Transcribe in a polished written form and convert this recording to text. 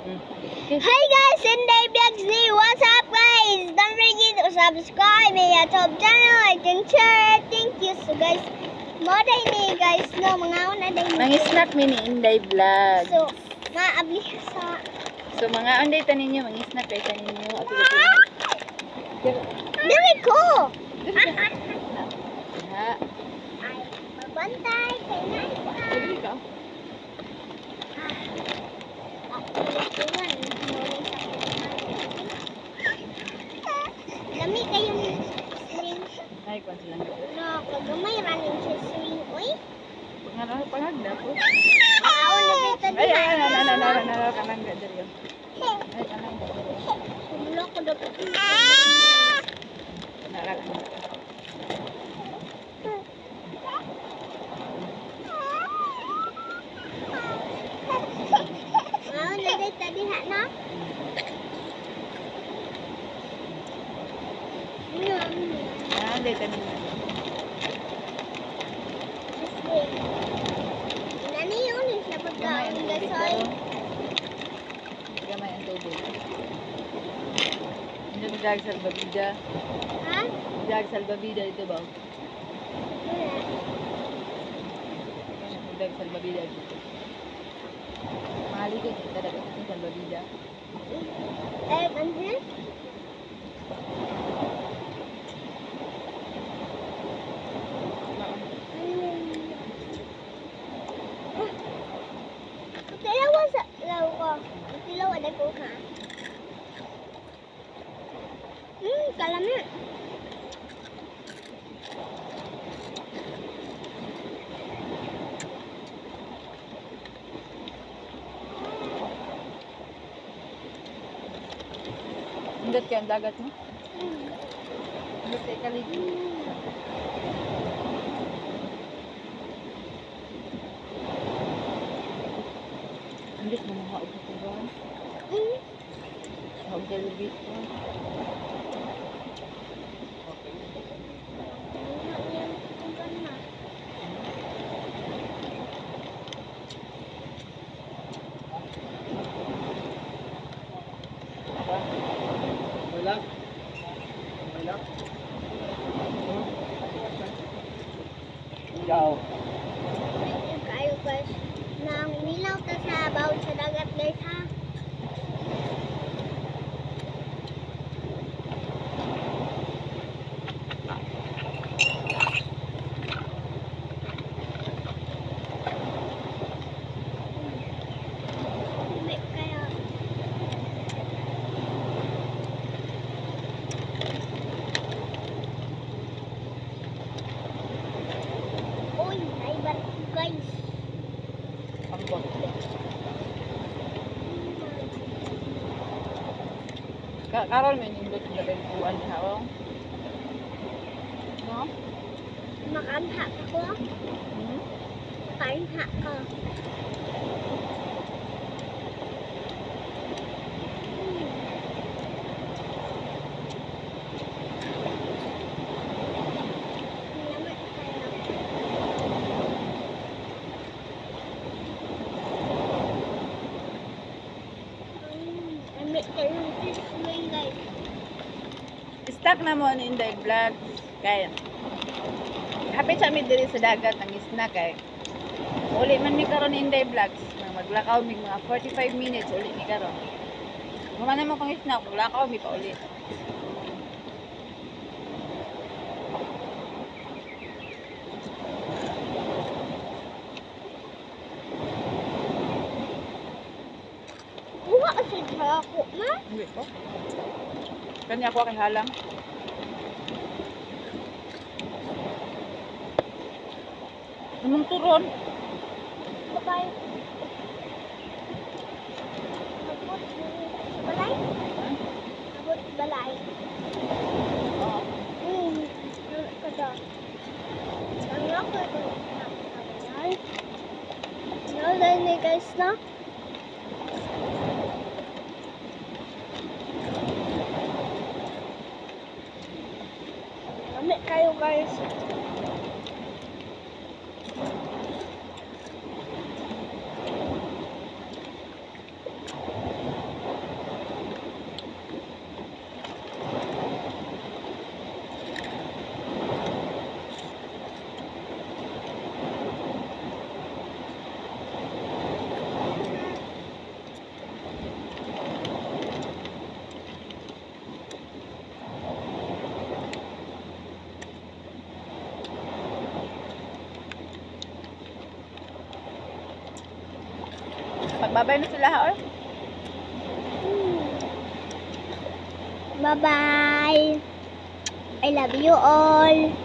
Hi guys, Inday Vlogs ni. What's up, guys? Don't forget to subscribe my YouTube channel, like and share. Thank you. So guys, mo day ni guys no, mga una day ni. Mangisnack mi ni Inday Vlog. So, maabli sa So mga unday tanin ninyo, mangisnack kay tanin ninyo. Dili ko. Ha. Ay, mabantay kay na. Dili ka. Lami kayo ni swing. Ay, kwan sila. No, kagamay running sa swing, uy. Nga palagda po. Ako na kita Ay, diha. ay, ay, ay, ay, ay, ay, kanang diri. Ay, kanang diri. Wala ko dapat. Nara. Ako na dito diha na. Ah, dito tanin. Swing. Nani yun siya Gamay pagkaon ang guys tubig oy. daw. Gamay ang tubig. Hindi mo jag salbabida. Ha? Jag salbabida dito ba? Wala. Jag salbabida dito. Mahaligod kita dapat sa salbabida. Eh, ano? Tilawa sa law ko. Tilawa na ko ka. Kalami. Hindot kay ang dagat no? Hindot kay kalig. Hindot mo mga og tuban. Og galubit ko. Wala. Wala. Ciao. Kayo guys, nang milaw ta sa bawon sa dagat guys ha. May kaya. Uy, naibar ko guys. Ambot. Karon may nindot na kuan ha. Oh. No? Makamha ko. Hmm? Makamha ko. Salamat kayo. Amit kayo ng swing guys. Stuck na mo ni Inday Vlog. Kay hapit sa mi diri sa dagat ang isna kay uli man mi karon ni Inday Vlogs. Nang maglakaw mi mga 45 minutes uli mi karon. Human na mo kung isna, maglakaw mi pa uli. Kuha ka sa ako na. Hindi ko. Kanya ako kay halang. Imong turon. Bye-bye. Abot balay? Abot balay. Oo. Kada. Ang ako ito. Balay. No, ni guys na. Lami kayo guys. Pagbabay na sila ha, or? Bye-bye. I love you all.